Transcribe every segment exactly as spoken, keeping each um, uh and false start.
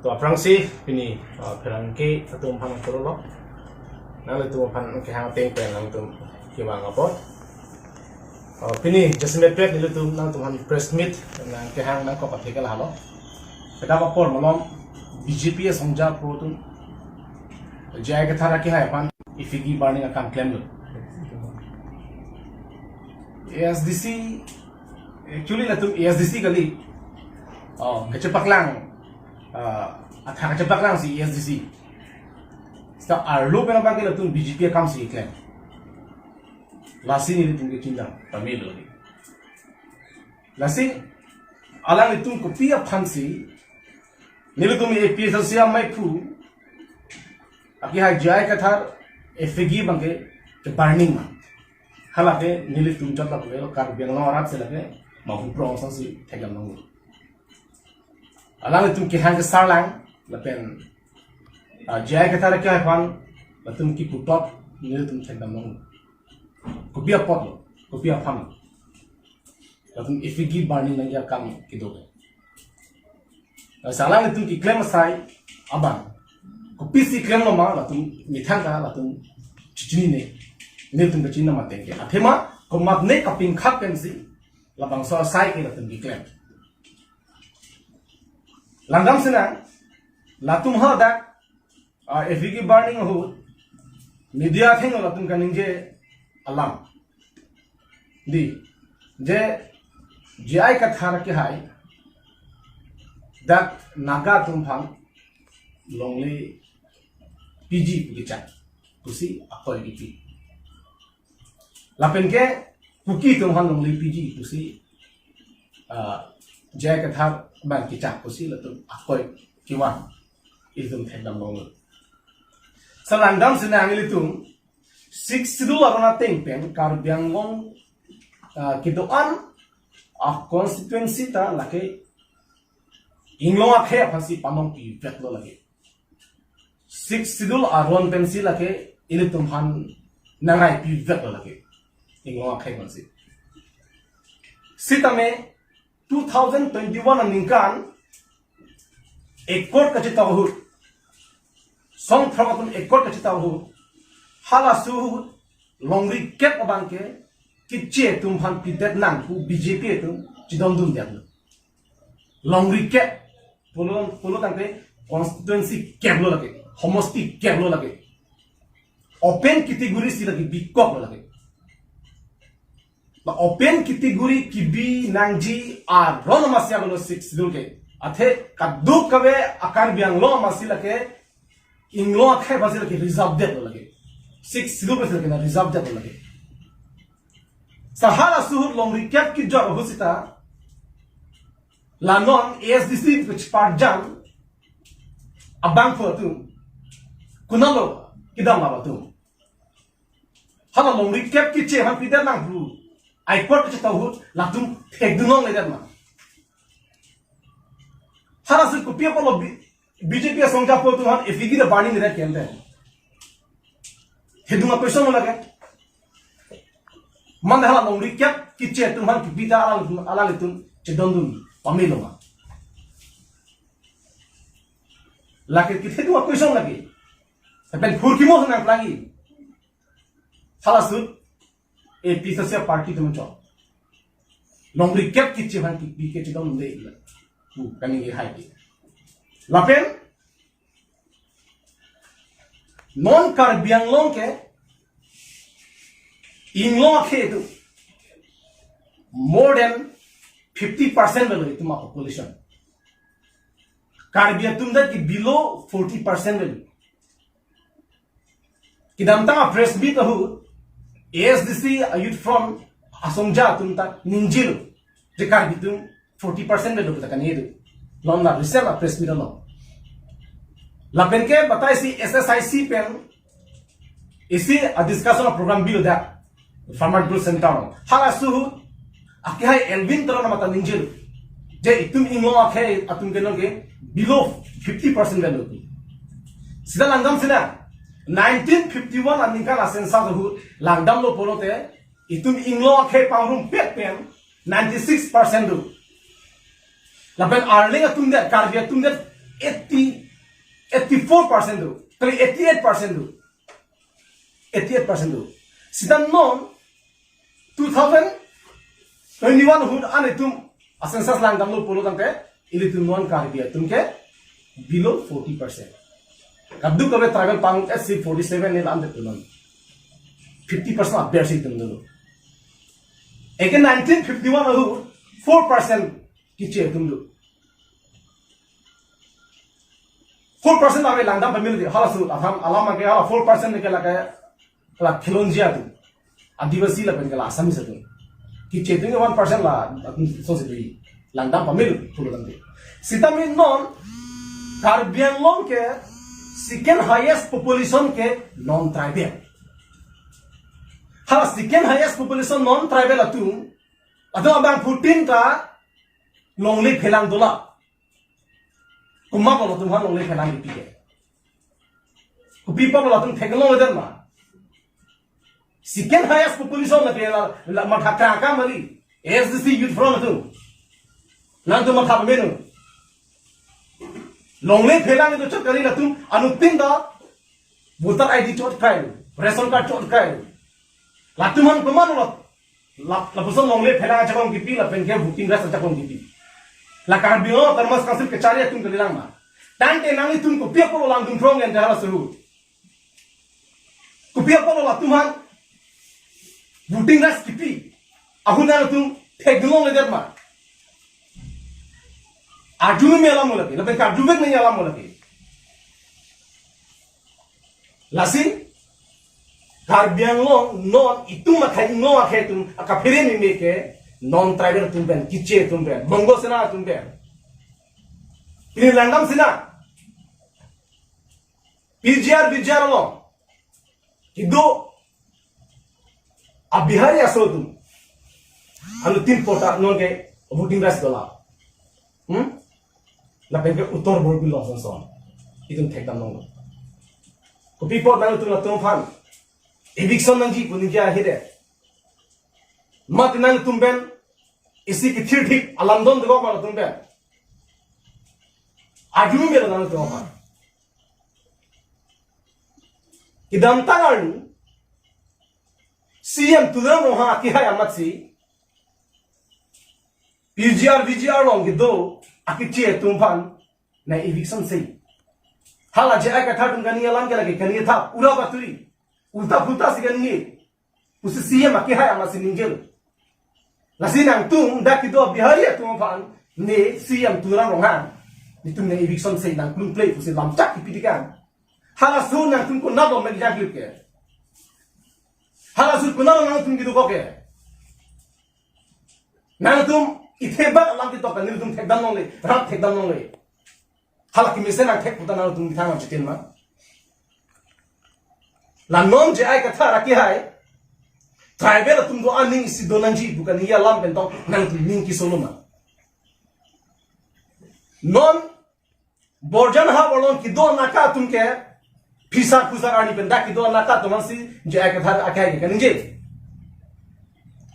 To aphrangsi pini, uh, pherangke atum aphan kurolo. Nanglitum aphan kehang ateng pen nangtum kevang apot. Uh, pini jasemet pet nelitum nangtum aphan press meet nangkehang nangkok atheke lahelo. Kedam apor malom B J P asongja apo atum J I Kathar akehai aphan effigy burning akam klemlo. A S D C, actually latum A S D C kali. Oh, kachepaklang, ah, athak kachepaklangsi A S D C. Seta arlo pen abangke latum B J P akamsi keklem. Lasi nelitum kechindam pamelo. Lasi alanglitum kopi aphansi nelitum A P H L C amaiphu akehai J I Kathar effigy abangke keburning ma. Halake nelitum jot lapu Karbi Anglong arat si lake mahu prong sangsi thekdam nanglo. Alanglitum kehang kesarlang lapen, ah, J I Kathar akehai aphan latum kiputhot nelitum thekdam nanglo. Kopi apotlo, kopi aphan. Latum effigy burning nangji akam kedo ke. Lasi alanglitum keklem asai abang kopisi klemlo ma latum methang ta latum chechinine. Nelitum kachinine mate ke. Athema komatne kapingkhat pensi labangso asai ke latum keklem. Langdam sinang, latum hadak, ah, effigy burning ahut media athengno latum kaningje alam. Dei, je J I Kathar akehai dak Naga atum aphan longle piji pu kechak pusi akoi kipi. Lapen ke Kuki atum aphan longle piji pusi, ah, J I Kathar abang kechak pusi latum akoi kevang. Ilitum thekdam longlo. Seta langdam sinang ilitum Sixth Schedule aron ateng pen Karbi Anglong, ah, kedo-an a-constituency ta lake inglong akhei aphansi panong piveklo lake. Sixth Schedule aron pensi lake ilitum aphan nangai piveklo lake. Inglong akhei aphansi. Sitame two thousand twenty-one aningkan accord kachetok ahut, song throk atum accord kachetok ahut, halaso ahut longri kep abangke Keche atum aphan pidet nang pu B J P atum chedondun diaklo. Longri kep pulo, pulo tangte constituency kep lo lake, homosti kep lo lake. Open category si lake bikok lo lake. La open category kebi nangji aron amatsi lo Sixth Schedule ke. Athe kadokave a-Karbi Anglong amatsi lake inglong akhei aphansi lake reserve det lo lake. Sixth Schedule pensi lake na reserve det lo lake. Seta halaso ahut longri kep kejor ahut seta la non A S D C kechepar jan abangphu atum konatlo kedam latum. Hala longri kep keche aphan pidet nang pu accord kachetok ahut latum thekdun longledet ma? Halaso kopi apotlo B-, B J P asong japo atum aphan effigy ta burning det ke ante? Hedung a-question lo lake. Mane hala longri kep keche atum aphan kebi ta alanglitum, alanglitum chedondun pamelo ma? Lake kethedung a-question lake. Lapen phurkimo nangplangji. Halaso ahut A P H L C party atum chot longri kep keche aphan kebi ke chedondunde pu kaningje hai ke. Lapen non Karbi Anglong ke inglong akhei atum more than fifty percent avelo itum a-population. Karbi atum dak ke below forty percent avelo. Kedamtang a-press meet ahut A S D C a-youth front asong ja atum ta ningjelo je Karbi atum forty percent avelo pu ta kaningje do. Non la recent a-press meet along. Lapen ke bataisi S S I C pen isi a-discussion a-program bilo dak Farmer Growth Center. Halaso ahut akehai Elwin Teron amat ta ningjelo je itum inglong akhei atum ke non ke below fifty percent avelo. Seta langdam sinang, nineteen fifty-one aningkan a-census ahut langdamlo pulote itum inglong akhei pangrumpet pen ninety-six percent do. Lapen arleng atum det, Karbi atum det eighty, eighty-four percent do. Kali eighty-eight percent do. Eighty-eight percent do. Sita non two thousand twenty-one ahut an itum a census langdamlo pulo tangte, ilitum non Karbi atum ke below forty percent. Kadokave tribal pang S C forty-seven neli ante tu non. Fifty percent aber si itum dolo. Eke nineteen fifty-one ahut four percent kiche atum do. Four percent ave langdam pamil di, halaso atham alam ke hala four percent ke lake la khilonjia atum. Adivasi lapen ke la Assamese atum. Kiche atum one percent la atum sose tu langdam pamil pulo tangte. Sitame non Karbi Anglong ke second highest population ke non-tribal. Hala second highest population non-tribal atum, atum abang phutin ta longle phelang dola. Komat lo latum aphan longle phelang kipi ke? Kopi apot lo latum theklongledet ma? Second highest population lake la, la matha kra ka mali. A S D C Youth Forum atum. Nangtum matha pamenu. Longle phelang itum chot kali, latum anuttin ta voter I D chot kai, ration card chot kai. Latum aphan komat lo? La, lapuson longle phelang ajakong kipi, lapen ke voting rights ajakong kipi. La Karbi Anglong Autonomous Council kachari atum kalilang ma? Tangte nanglitum kopi apot lo langdun phrong ente halaso ahut? Kopi apot lo latum aphan voting rights kipi ahut nangtum theklongledet ma? Arjumeme alam mo lake, lapen karjuvek nangji alam mo lake. Lasi Karbi Anglong non itum akhei, non akhei atum akaphere meme ke non-tribal atum pen, kiche atum pen, Bongo Sena atum pen. Pini langdam sina P G R, V G R along kedo a-Bihari aso atum anuttin apot ta non ke voting rights dola. Hmm? Lapen ke Uttar Borbil along sonson itum thekdam longlo. Kopi apot nangtum latum aphan eviction nangji pu ningje ahe de? Mati nangtum pen isi kethirthik alam don dego ma latum pen? Arjumeme lo nangtum aphan. Kedamtang arni C M Tuliram Ronghang akehai amatsi P G R, V G R along kedo akiche atum aphan nang eviction sei. Hala J I Kathar atum kaningje alam ke lake kaningje thap, ura baturi, ulta pulta si kaningje pusi C M akehai amatsi ningjelo. Lasi nangtum dak kedo Bihari atum aphan ne C M Tuliram Ronghang, netum nang eviction sei, nang klung play pusi lamchak kipi tikang. Halaso ahut nangtum konat lo mek jangklip ke? Halaso ahut konat lo nangtum kedokok ke? Nangtum ithebak alam ketok ta nelitum thekdam longle, rap thekdam longle. Hala kemesen nangthek pu ta nangtum methang nangchitin ma? La non J I Kathar akehai tribal atum do aning isi do nangji pu kaningje alam pen tong nangtum ning kesolo ma? Non Borjan ha Borlong kedo anaka atum ke phisar phusar arni pen dak kedo anaka atum aphansi J I Kathar akehai ke kaningje.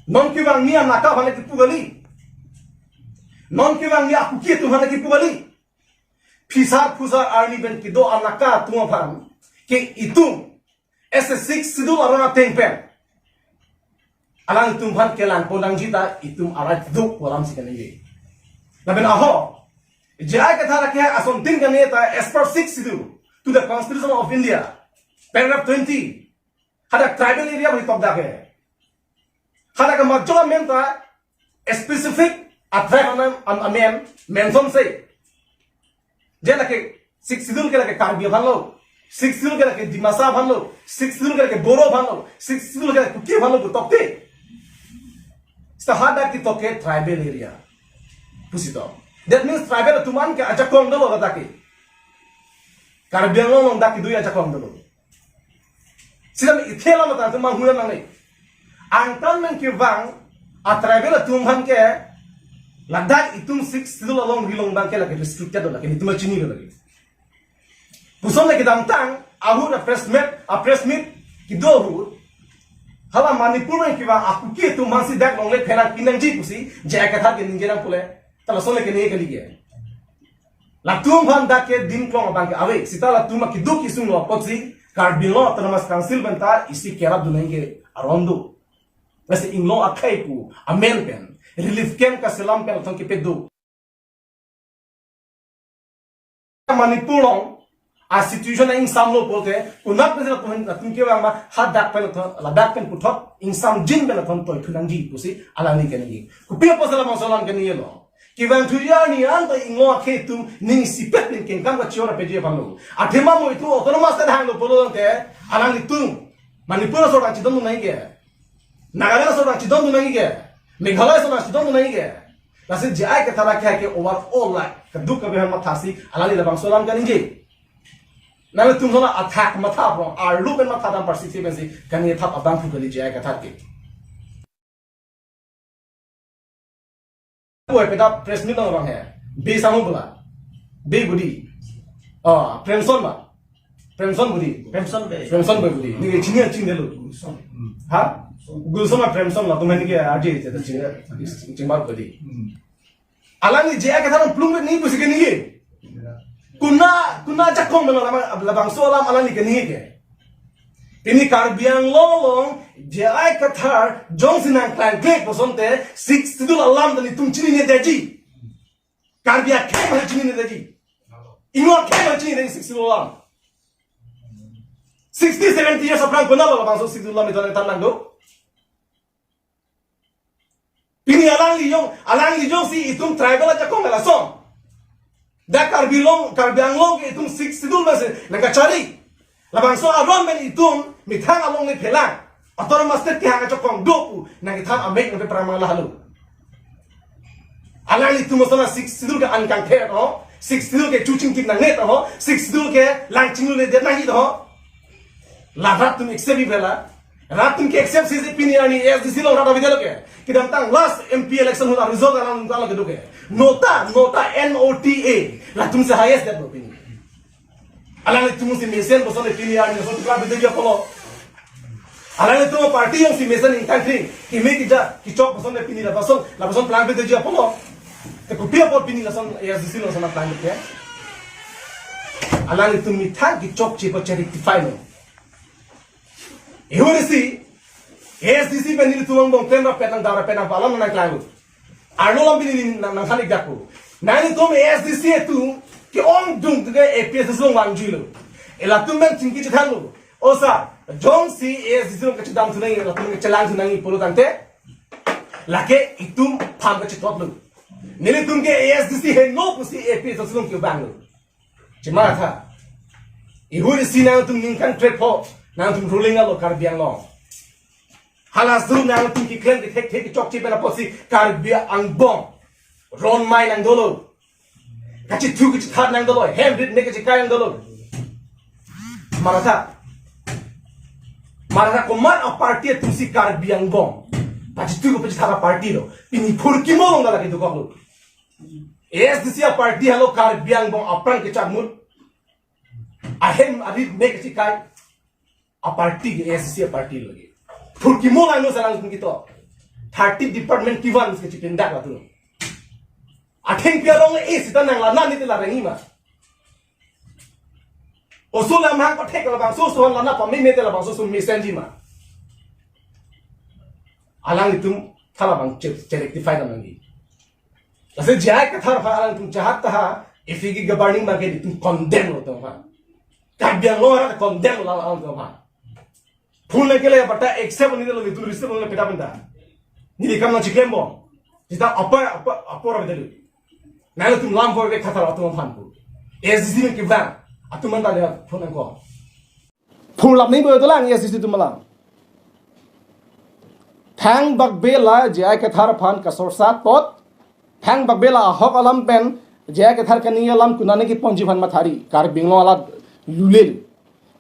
Non kevangji anaka aphan kipu kali. Non kevangji akuki atum aphan kipu kali. Phisar phusar arni pen kedo anaka atum aphan ke itum as a Sixth Schedule arong ateng pen alangtum aphan kelangpon nangji ta itum a-right do pu alam si kaningje. Lapen aho, J I Kathar akehai asontin kaningje ta as per Sixth Schedule to the Constitution of India, paragraph twenty, hadak tribal area pu tok dak ke. Hadak major amen ta a specific a-tribe amen, am-, amen mention sei. Je lake Sixth Schedule ke lake Karbi aphan lo, Sixth Schedule ke lake Dimasa aphan lo, Sixth Schedule ke lake Boro aphan lo, Sixth Schedule ke lake Kuki aphan lo pu tokte. Seta hadak ketok ke tribal area pusi tok. That means tribal atum an ke ajakong dolo ladak ke. Karbi Anglong along dak kedo ajakong dolo. Sitame ithe alam ta atum manghura nangne. Angtan nangkevang a-tribal atum aphan ke ladak itum Sixth Schedule along rilong abang ke lake restricted lake, netum chini lake. Puson lake kedamtang ahut a-press meet, a-press meet kedo ahut, hala Manipur nangkevang a-Kuki atum aphansi dak longle phelang pinangji pusi J I Kathar ke ningje nang pule. Ta lason lake ne kali ke. Latum aphan dak ke dim klong abang ke ave. Seta latum akeduk kesung lo apotsi Karbi Anglong Autonomous Council pen ta isi kerap dun nangji aron do. Lasi inglong akhei pu amen pen relief camp kaselam pen latum kepado. Manipur along a situation a-ingsamlo pulote, konat pensi latum, latum kevang ma, hadak pen latum, ladak pen puthot ingsamjin pen latum toithu nangji pusi alangli keningje. Kopi apotsi labangso alam keningje lo? Kevangthuji arni an ta inglong akhei atum ning isipet pen kengkam kachor apeji aphan lo. Athema mo itum autonomous state hanglo pulo tangte, alanglitum Manipur aso rang chidondun nangji ke, Nagaland aso rang chidondun nangji ke, Meghalaya aso rang chidondun nangji ke. Lasi J I Kathar ke, ke overall la keduk kave aphan mathasi alangli labangso alam keningje. Nanglitum hala athak matha aphrang, arlo pen matha dam parsi si pensi keningje thap abang pu kali J I Kathar ke. Oi, peta press meet along abang he. Be sango bula. Be budi. Oh, Premson ma. Premson budi. Premson Bey. Premson Bey budi. Neli chini chini lo. Gulson. Ha? Gulson ma Premson la, tumani ke aje te chini. Chimar budi. Hmm. Alangli J I Kathar plung ni pusi keningje. Konat, konat ajakong melo lama, labangso alam alangli keningje ke. Pini Karbi Anglong along J I Kathar jongsi nangklangkle pu asonte Sixth Schedule alam ta nelitum chininedetji. Karbi akhei ma chininedetji. Inglong akhei ma chininedetji Sixth Schedule alam. Sixty, seventy years aphrang konat labangso Sixth Schedule alam iton tan nangdo. Pini alangli jong, alangli jongsi itum tribal ajakong lason. Dak Karbi Anglong, Karbi Anglong ke itum Sixth Schedule pensi nangkachari. Labangso aron pen itum methang alongle phelang, autonomous state kehang ajakong do pu nangkethan amek nangpepramang lahelo. Alanglitum ason a Sixth Schedule ke-an kangthe to, Sixth Schedule ke chuching tik nangne to, Sixth Schedule ke langching le det nangji to. La rat atum accept-ji pela. Rat atum ke-accept si pini arni A S D C along rat avedetlo ke. Kedamtang last M P election ahut a-result alang alam kedo ke. Nota, nota, N O T A. Latumsi highest detlo pini. Alanglitum si mesen pu asonte pini arni lason plangpedetji apotlo. Alanglitum party jongsi mesen ingtang kring, keme keja, kechok pu asonte pini lapuson, lapuson plangpedetji apotlo. Te kopi apot pini lason A S D C along lason plangpedetji. Alanglitum methang kechokche pu che-rectify lo. Ihur isi, A S D C pen nelitum angbong klem rapet nang, dam rapet nang pu alam nangklanglo. Arlo alam pini nang, nangthan-ik dakpo. Nanglitum A S D C atum ke-ongdung ke A P H L C along vangjuilo. Elatum pen chingki chethanlo. O sir, jongsi A S D C along kachedamthu nangji, latum kachelangthu nangji pulo tangte, lake itum aphan kachetotlo. Nelitum ke A S D C heno pusi A P H L C along kevanglo. Chimar tha. Ihur isi nangtum ningkan kretho, nangtum ruling alo Karbi Anglong. Halaso nangtum keklem kethek thek chokche pen apotsi Karbi angbong ron mai nang dolo. Kachethu kachethat nang dolo, hem rit me kachekai nang dolo. Chimar tha. Chimar tha, komat a-party atumsi Karbi angbong pachethu pachethat a-party lo. Pini phurkimo along dak lake dokoklo. A S D C a-party helo Karbi angbong apran kechakmut, ahem arit me kachekai a-party ke A S D C a-party lo ke. Phurkimo langno sarang tum kito. Thirty department kevan ke chipindak latum. Athengpi arong le isi ta nang lana ni te la rengji ma. Oso lamhang pathek labangso oso lana pameme te labangso oso mesenji ma. Alanglitum tha labang che, che-rectify dam nangji. Lasi J I Kathar aphan alangtum jahat taha, ifi ke governing abang ke nelitum condemn lo tong aphan. Karbi Anglong arat condemn lo alangtum aphan. Phone nangkele apar ta accept nangji lo, nelitum receive nangji lo peta penta. Neli kam nangchiklempo. Seta apar, apar, apar avedetlo. Nangtum lam por ke Kathar atum aphan pu. A S D C pen kevang atum anta le phone nangkok. Phone lap nangpo dolang A S D C atum alang. Thangbak bela J I Kathar aphan kasorsat apot. Thangbak bela ahok alam pen J I Kathar kaningje alam konane keponji aphan mathari. Karbi Anglong alat lulel.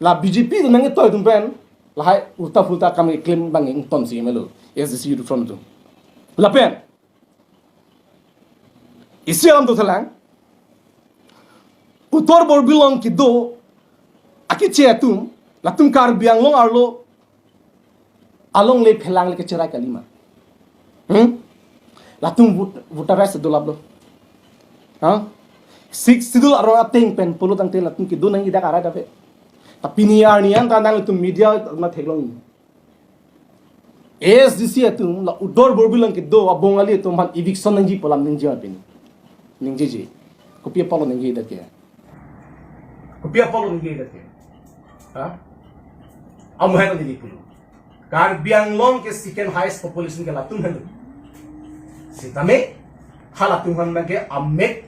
La B J P atum nangketoi atum pen lahai ulta pulta kam keklem abang ingtonsi melo. A S D C Youth Front atum. Lapen isi alam dothulang. Uttar Borbil along kedo akeche atum, latum Karbi Anglong arlo alongle phelang le kacherai kalima. Hmm? Latum vote, voter rights dolaplo. Ha? Sixth Schedule arong ateng pen pulo tangte latum kedo nangji dak arai ave. Ta pini arni anta nangtum media ma theklong. A S D C atum la Uday Borbilong kedo a Bongali atum aphan eviction nangji pu alam ningje ma pini. Ningjeje. Kopi apotlo ningjedet ke? Kopi apotlo ningjedet ke? Ha? Amu helo neli pulo. Karbi Anglong ke second highest population ke latum helo. Sitame, halatum aphan abangke amek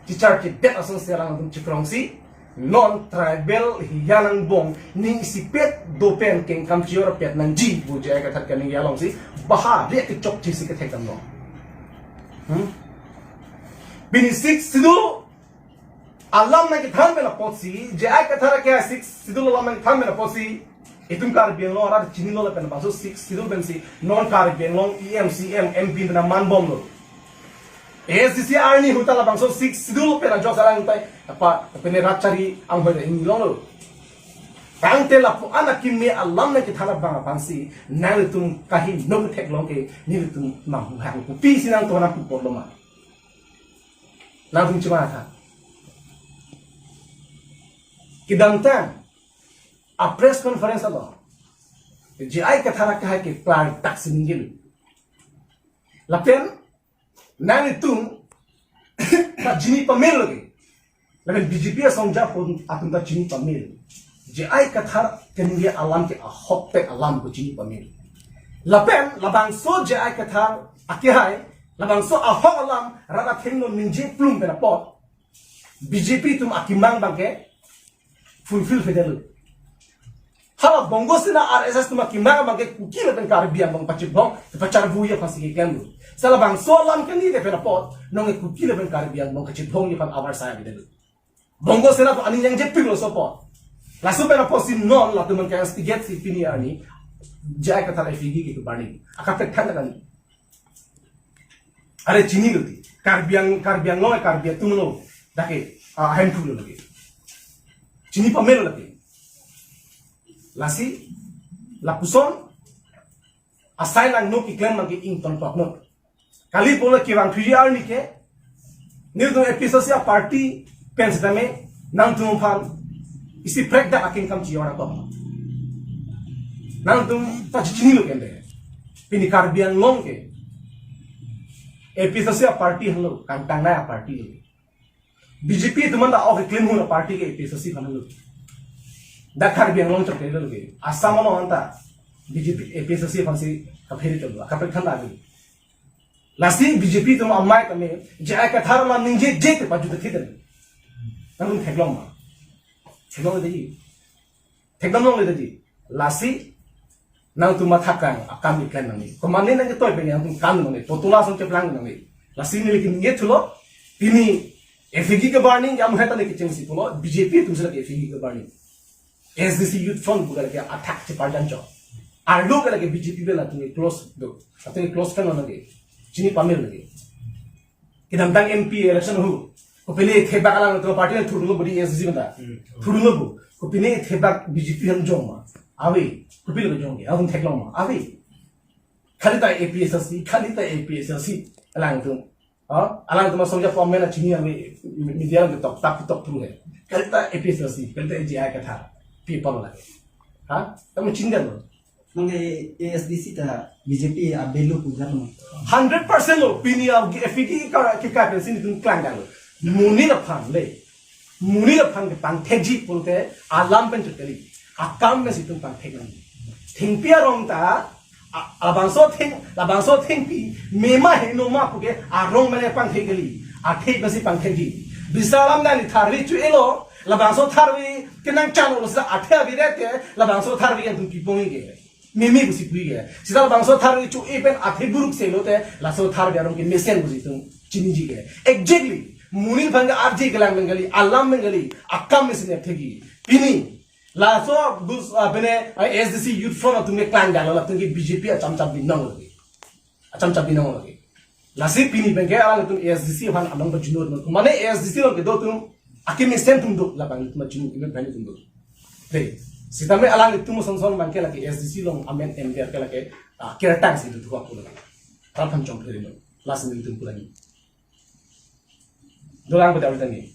chichar chidet asonsi alangtum chikrongsi, non tribal hiya angbong ning isipet do pen kengkam chior pet nangji pu J I Kathar kaningje alongsi, bahari kechokche si kethekdamlo. Hmm? Pini Sixth Schedule alam nangkethan pen apotsi, J I Kathar ke Sixth Schedule alam nangkethan pen apotsi, itum Karbi Anglong arat chinilo lapen labangso Sixth Schedule pensi non Karbi Anglong E M, C M, M P pen aman bomlo. A S D C arni ahut ta labangso Sixth Schedule pen ajok alang tai apa pene rat chari anghoi ta inglonglo. Tangte lapu-an akimi alam nangkethan abang aphansi nanglitum kaheno theklong ke, nelitum nang hang kopi si nangtum nangpu apotlo ma? Nangtum chima tha. Kedamtang a press conference along J I Kathar akehai ke klardak si ningjelo. Lapen nanglitum ta chini pamelo lake. Lapen B J P asong japon atum ta chini pamelo. J I Kathar kaningje alam ke ahokpet alam pu chini pamelo. Lapen labangso J I Kathar akehai, labangso ahok alam rat athengno ningje plum pen apot B J P atum akemang abangke fulfill-vedetlo. Hala Bongo Sena R S S atum akemang abangke Kuki lapen Karbi Anglong pachibong, pacharbuji aphansi keklemlo. Seta labangso alam kaningje pen apot, nonke Kuki lapen Karbi Anglong kachibongji aphan avarsai avedetlo. Bongo Sena atum aning nangchepiklo laso apot. Laso pen apotsi non latum an ke-instigate si pini arni J I Kathar F I G ke kebarni. Akaprek than kali. Are chinilo ti. Karbi Ang-, Karbi Anglong, Karbi atumlo. Dak ke, ah, hemphu lo lake. Chini pamelo lake. Lasi, lapuson, asai langno keklem abangke ingtontoknon. Kali pulo kevang thuji arni ke, nelitum A P H L C a-party pen sitame, nangtum aphan isi prekdak akengkam chior akom. Nangtum ta chichinilo kende. Pini Karbi Anglong ke A P H L C a-party henlo, kangtangnei a-party lo. B J P atum anta ok keklem ahut a-party ke A P H L C aphan henlo. Dak Karbi Anglong chot kelo ke. Assam along anta B J P A P H L C aphansi kaphere kelo, akaprek than lagi. Lasi B J P atum amei tame, J I Kathar alam ningjeje te pajut thit den. Nangtum theklong ma? Theklongledetji. Thekdam longledetji. Lasi, nangtum mathakang akam keklem nangne. Komane nangketoi pen nangtum kam nangne. Potula asong cheplang nangne. Lasi neli kaningje thulo, pini F I G kebarni, amu heta neli kechengsi pulo, B J P atum sila F I G kebarni. A S D C Youth Front pu ke lake athak cheparjan chot. Arlo ke lake B J P pen latum ke close do. Latum ke close friend lake. Chini pamelo lake. Kedamtang M P election ahut. Kopine thebak alangtum a-party nang thurdunlo bodi A S D C pen ta. Hmm. Thurdunlo bo. Kopine thebak B J P nang jong ma? Ave. Kopilo jong ke? Atum theklong ma? Ave. Khali ta A P H L C, khali ta A P H L C. Alangtum. Ha? Alangtum asong japon mena chini ave, media along tok tak tok thru hai. Khali ta A P H L C, khali ta J I Kathar. People lake. Ha? Kamu chinilo. Nang A S D C ta B J P abelo puja no. Hundred percent lo, pini a F I G ke ka, ke ka pensi nelitum klangdamlo. Monit aphan le. Monit aphan kepangthekji pulote alam pen chot kali. Akam pen si itum pangthek nangji. Thengpi arong ta, a, labangso theng, labangso thengpi, mema heno ma puke arong mene pangthek kali. Athe pensi pangthekji. Bisa alam neli tharve cho-elo, labangso tharve ke nangchan-olo seta athe avedetke, labangso tharve ke nangtum kipongji ke. Meme pusi puji ke. Seta labangso tharve cho-e pen athe buruk selote, laso tharve arong ke mesen pusi itum chiniji ke. Exactly. Monit aphan ke arje kelang pen kali, alam pen kali, akam pen si nep thekji. Pini, laso gus, ah, pene, ah, A S D C Youth Front atum ke klangdamlo, latum ke B J P acham cham binong lake. Acham cham binong lake. Lasi pini pen ke alangtum A S D C aphan anong pajunut non. Mane A S D C along kedo atum akimi sen atum do, labang atum pajunut, imen pen atum do. Dei, sitame alangtum son son abangke lake A S D C along amen M D R ke lake, ah, kertang si do thuak pulo. Rat aphan chongkle non. Lasi nelitum pu lagi. Dolang pada urutan ni.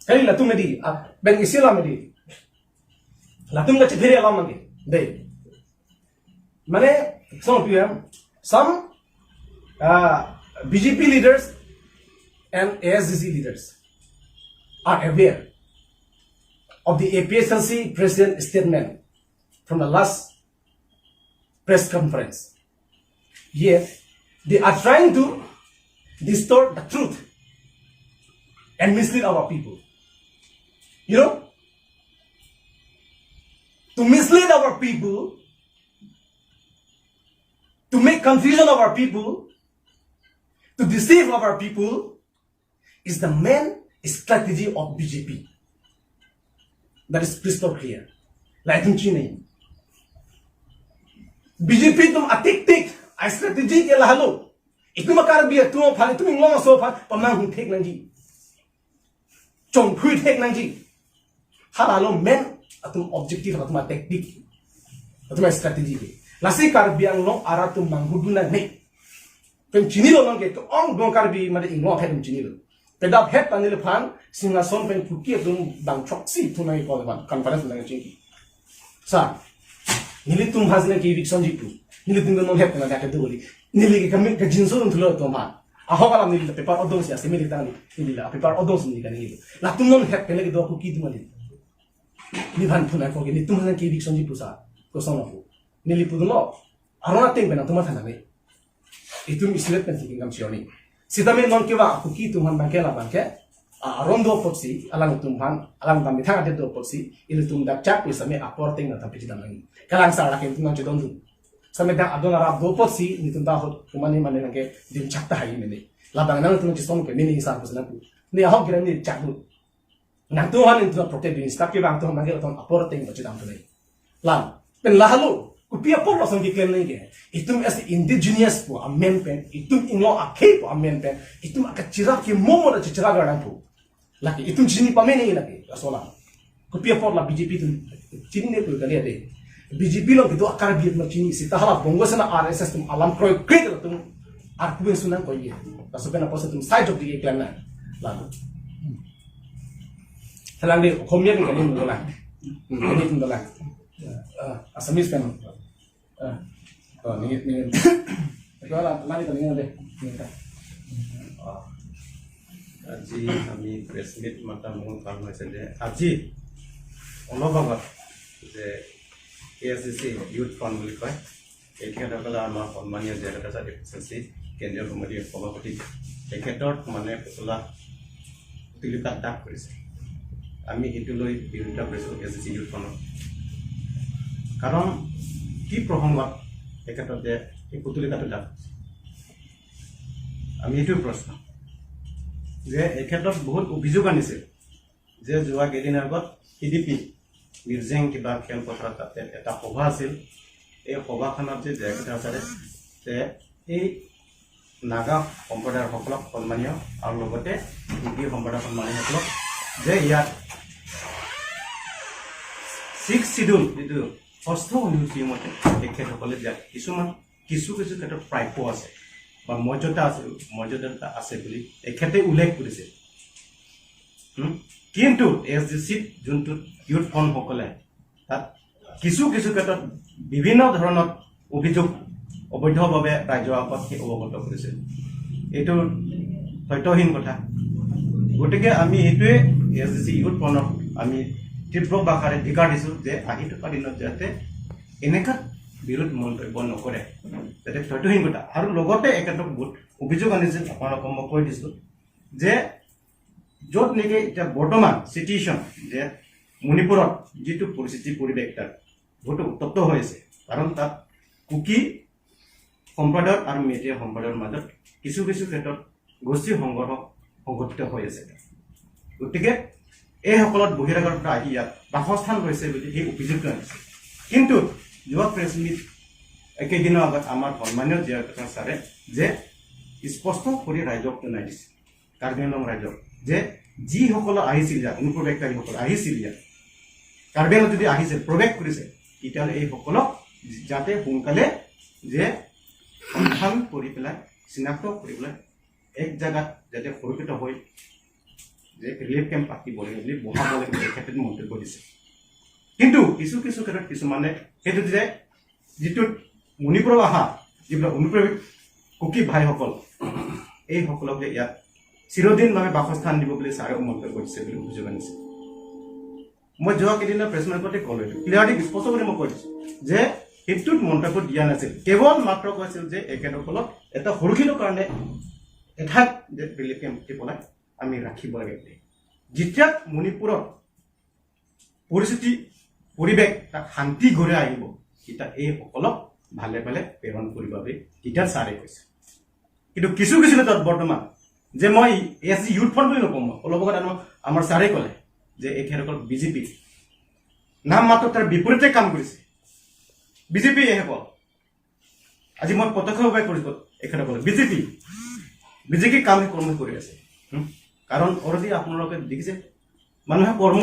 Kali latum medi, ah, bang isi alam medi. Latum kachiphere alam lagi. Dei. Mane, some of you have, some, uh, B J P leaders and A S D C leaders are aware of the A P H L C president statement from the last press conference. Yet, they are trying to distort the truth and mislead our people. You know, to mislead our people, to make confusion of our people, to deceive our people, is the main strategy of B J P. That is crystal clear. La itum chini. B J P atum a-tactic, a-strategy ke lahelo. Itum a-Karbi atum aphan, itum inglong aso aphan, pamanghu thek nangji. Chongphui thek nangji. Halalo main atum objective, atum a-tactic, atum a-strategy ke. Lasi Karbi Anglong arat atum manghudun nangne. Pen chinilo nonke, ke-ong dong Karbi mate inglong atum chinilo. Pedap het ta neliphan, Singhason pen Kuki atum bang choksi thunai ko ban conference nangchingki. Sa, nelitum has nangke eviction ji pu. Nelitum non het na dak duli. Neli ke kami ke jinso dun thulo atum ha. Ahok alam neli paper odong si ase neli tang neli la paper odong si neli kan neli. Latum non het pen lagi do Kuki atum neli. Neli phan thunai ko ke nelitum has nangke eviction ji pu sa. Kosong aku. Neli pu lo. Aron ateng pen atum than nangme. Itum isolet pen si kingdom sioni. Sitame non kevang Kuki atum aphan bangke la bangke. A, aron do apotsi, alangtum aphan, alang dam methang ade do apotsi, ilitum dak chak pu sitame apor ateng na thapi chidam nangji. Kalang sar lake itum nangchedondun. Sitame dak adon arap do apotsi, nelitum ta ahut kumani mane nangke dim chak tahai mene. Labang nangtum chisong ke mene isar pu si nangpu. Ne ahok gira ne chak do. Nangtum aphan nelitum protect dun, sitame kevang atum aphan ke latum apor ateng ba chidam tunai. Lam, pen lahelo, kopi apot lason keklem nangke. Itum as indigenous pu amen pen, itum inglong akhei pu amen pen, itum akachirap ke momo da chechirap garang pu. Lake, itum chini pame nangji lake, laso alam. Kopi apot la B J P atum chinine pu kali ade. B J P along kedo a-Karbi atum chini, seta hala Bongo Sena R S S atum alam kroikre latum arpu pen sunang ko ye. Laso pen apotsi itum side of the keklem nang. Lalu. Thalang de, Okhomia pen kali atum dolang. Hmm, kali atum dolang. Ah, Assamese pen. Ah, oh, ningit, ningit. Ito la, lagi to ningit de. Ningit. Ah. আজি আমি press meet মাতাৰ মূল কাৰণ হৈছে যে আজি অলপ আগত যে A S D C youth front বুলি কয়, তেখেতসকলে আমাৰ সন্মানীয় জয়প্ৰকাশ এ পি চি চি কেন্দ্ৰীয় সমিতিৰ সভাপতি, তেখেতৰ মানে পুতলা, পুতলিকা দাগ কৰিছে। আমি সেইটো লৈ বিৰোধিতা কৰিছোঁ এ এছ ডি চি ইউথ ফ্ৰণ্টত। কাৰণ কি প্ৰসংগত তেখেতৰ যে এই পুতলিকাটো দাগ কৰিছে? আমি এইটোৱে প্ৰশ্ন যে এই ক্ষেত্ৰত বহুত অভিযোগ আনিছে যে যোৱা কেইদিন আগত চি ডি পি মিৰ্জেং কিবা খেলপথাৰত তাতে এটা সভা আছিল। এই সভাখনত যে জয়প্ৰকাশ ছাৰে যে এই নাগা সম্প্ৰদায়ৰসকলক সন্মানীয় আৰু লগতে কুকি সম্প্ৰদায়ৰ সন্মানীয়সকলক যে ইয়াত ছিক্স চিডিউল যিটো ষষ্ঠ অনুসূচী মতে তেখেতসকলে যে কিছুমান কিছু কিছু ক্ষেত্ৰত প্ৰাপ্য আছে বা মৰ্যাদা আছে, মৰ্যাদা আছে বুলি তেখেতে উল্লেখ কৰিছে। হুম? কিন্তু এ এছ ডি চিত যোনটো ইউথ ফ্ৰণ্টসকলে তাত কিছু কিছু ক্ষেত্ৰত বিভিন্ন ধৰণৰ অভিযোগ অবৈধভাৱে ৰাইজৰ আগত সেই অৱগত কৰিছে। এইটো তথ্যহীন কথা। গতিকে আমি এইটোৱে এ এছ ডি চি ইউথ ফ্ৰণ্টক আমি তীব্ৰ ভাষাৰে ধিক্কাৰ দিছোঁ যে আহি থকা দিনত যাতে এনেকুৱা বিৰোধ মন্তব্য নকৰে, যাতে তথ্যহীন কথা। আৰু লগতে এখেতক বহুত অভিযোগ আনিছিল, আপোনালোকক মই কৈ দিছোঁ যে য'ত নেকি এতিয়া বৰ্তমান চিটুৱেশ্যন যে মণিপুৰত যিটো পৰিস্থিতি, পৰিৱেশ তাত বহুত উত্তপ্ত হৈ আছে, কাৰণ তাত কুকি সম্প্ৰদায় আৰু মেইতেই সম্প্ৰদায়ৰ মাজত কিছু কিছু ক্ষেত্ৰত গোষ্ঠী সংঘৰ্ষ সংঘটিত হৈ আছে। গতিকে এইসকলত বহিৰাগত আহি ইয়াত বাসস্থান লৈছে বুলি সেই অভিযোগটো আনিছে। কিন্তু যোৱা প্ৰেছ মিট একেদিনৰ আগত আমাৰ সন্মানীয় জয়প্ৰকাশ ছাৰে যে স্পষ্ট কৰি ৰাইজক জনাই দিছে, কাৰ্বি আংলং ৰাইজক, যে যিসকল আহিছিল ইয়াত, অনুপ্ৰৱেশকাৰীসকল আহিছিল ইয়াত, কাৰ্বি আংলং যদি আহিছে, প্ৰৱেশ কৰিছে, তেতিয়াহ'লে এইসকলক যাতে সোনকালে যে সন্ধান কৰি পেলাই, চিনাক্ত কৰি পেলাই এক জাগাত যাতে সুৰক্ষিত হৈ যে ৰিলিফ কেম্প পাতিব লাগে বুলি, বহাব লাগে বুলি তেখেতে মন্তব্য দিছে। কিন্তু কিছু কিছু ক্ষেত্ৰত কিছুমানে সেইটো যে যিটো মণিপুৰৰ অহা যিবিলাক অনুপ্ৰৱেশ কুকি ভাইসকল, এইসকলক যে ইয়াত চিৰদিনভাৱে বাসস্থান দিব বুলি ছাৰে মন্তব্য দিছে বুলি অভিযোগ আনিছে। মই যোৱা কেইদিনৰ প্ৰেছ মিটতে ক'লো, এইটো ক্লিয়াৰলি স্পষ্ট কৰি মই কৈ দিছো যে সেইটোত মন্তব্য দিয়া নাছিল, কেৱল মাত্ৰ কৈছিল যে এখেতসকলক এটা সুৰক্ষিত কাৰণে এঠাইত যে ৰিলিফ কেম্প দি পেলাই আমি ৰাখিব লাগে বুলি। যেতিয়া মণিপুৰত পৰিস্থিতি, পৰিৱেশ তাত শান্তি ঘূৰাই আহিব, তেতিয়া এইসকলক ভালে ভালে প্ৰেৰণ কৰিব বুলি তেতিয়া ছাৰে কৈছে। কিন্তু কিছু কিছু ক্ষেত্ৰত বৰ্তমান যে মই এ এছ ডি ইউথ ফ্ৰণ্ট বুলি নকওঁ, মই অলপ আগত আমাৰ, আমাৰ ছাৰে ক'লে যে এইসকল বিজেপি নাম মাত্ৰ, তাৰ বিপৰীতে কাম কৰিছে বিজেপি এইসকল। আজি মই প্ৰত্যক্ষভাৱে কৰিছো, এখেতসকলে বিজেপি, বিজেপি কাম সেই কৰ্ম কৰি আছে। হুম? কাৰণ অলৰেডি আপোনালোকে দেখিছে, মানুহে কৰ্ম,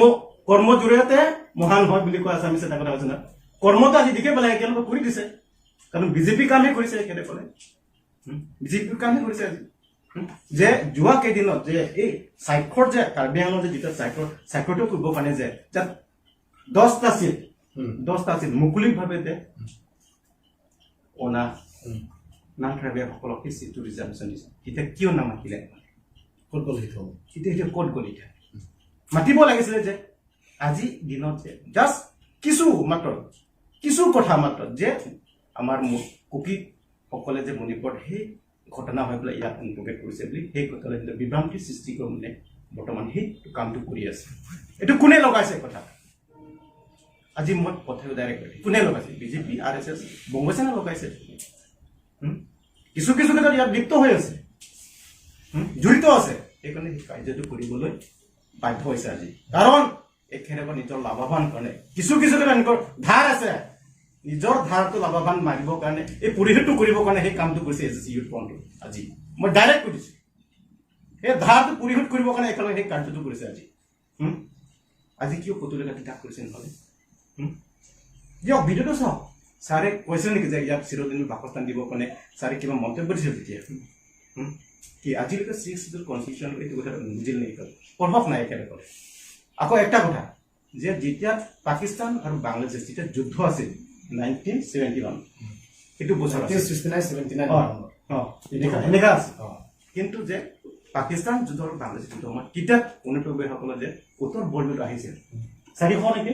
কৰ্ম জৰিয়তে মহান হয় বুলি কোৱা আছামিছে এটা কথা আছে না। কৰ্মটো আজি দেখি পেলাই একেলগে কৰি দিছে, কাৰণ বিজেপি কামেই কৰিছে এখেতসকলে। হুম? বিজেপিৰ কামেই কৰিছে আজি। হুম? যে যোৱা কেইদিনত যে এই চাইখৰ যে কাৰ্বি আংলঙৰ যে যিটো চাইখৰ, চাইখৰটো কৰিবৰ কাৰণে যে তাত দহটা চিট, হুম। দহটা চিট মুকলিভাৱে যে অনা হুম। নান ট্ৰাইবেলসকলক সেই চিটটো ৰিজাৰ্ভেশ্যন দিছে। এতিয়া কিয় নামাতিলে? ক'ত গ'ল সেইটো? এতিয়া, এতিয়া ক'ত গ'ল এতিয়া? মাতিব লাগিছিলে যে আজি দিনত যে জাষ্ট কিছু মাত্ৰ, কিছু কথা মাত্ৰ যে আমাৰ মু-, কুকিসকলে যে মণিপুৰত সেই ঘটনা হৈ পেলাই ইয়াত অনুপ্ৰৱেশ কৰিছে বুলি সেই কথালৈ কিন্তু বিভ্ৰান্তি সৃষ্টি কৰি মানে বৰ্তমান সেই কামটো কৰি আছে। এইটো কোনে লগাইছে কথা? আজি মই কথাটো ডাইৰেক্ট কৈছো, কোনে লগাইছে? বিজেপি, আৰ এছ এছ, বংগ সেনা লগাইছে। হুম? কিছু কিছু ক্ষেত্ৰত ইয়াত লিপ্ত হৈ আছে, হুম? জড়িত আছে। সেইকাৰণে সেই কাৰ্যটো কৰিবলৈ বাধ্য হৈছে আজি। কাৰণ এখেতে নিজৰ লাভৱান কাৰণে কিছু কিছু ক্ষেত্ৰত নিজৰ ধাৰ আছে, নিজৰ ধাৰটো লাভৱান মাৰিবৰ কাৰণে, এই পৰিশোধটো কৰিবৰ কাৰণে সেই কামটো কৰিছে এ এছ ডি ইউথ ফ্ৰণ্টে। আজি মই ডাইৰেক্ট কৈ দিছো, সেই ধাৰটো পৰিশোধ কৰিবৰ কাৰণে একেলগে সেই কাৰ্যটো কৰিছে আজি। হুম? আজি কিয় কতলীয়া কিতাপ কৰিছে নহ'লে? হুম? দিয়ক, ভিডিঅ'টো চাওক। ছাৰে কৈছিল নেকি যে ইয়াত চিৰদিন বাসস্থান দিবৰ কাৰণে ছাৰে কিবা মন্তব্য দিছিল তেতিয়া? হুম? কি আজিলৈকে ছিক্স শ্বিডিউল কনষ্টিটিউশ্যন এইটো কথা নুবুজিল নেকি? পঢ়ক নাই একেলগে। আকৌ একটা কথা, যে যেতিয়া পাকিস্তান আৰু বাংলাদেশ যেতিয়া যুদ্ধ আছিল নাইনটিন ছেভেণ্টি ওৱান, সেইটো বছৰ আছিল। Sixty nine, seventy nine. অ, অ, এনেকা, এনেকা আছিল। অ। কিন্তু যে পাকিস্তান যুদ্ধ আৰু বাংলাদেশ যুদ্ধ সময়ত তেতিয়া অনুপ্ৰৱেশসকলে যে উত্তৰ বৰ্মীলৈ আহিছিল, চাৰিশ নেকি?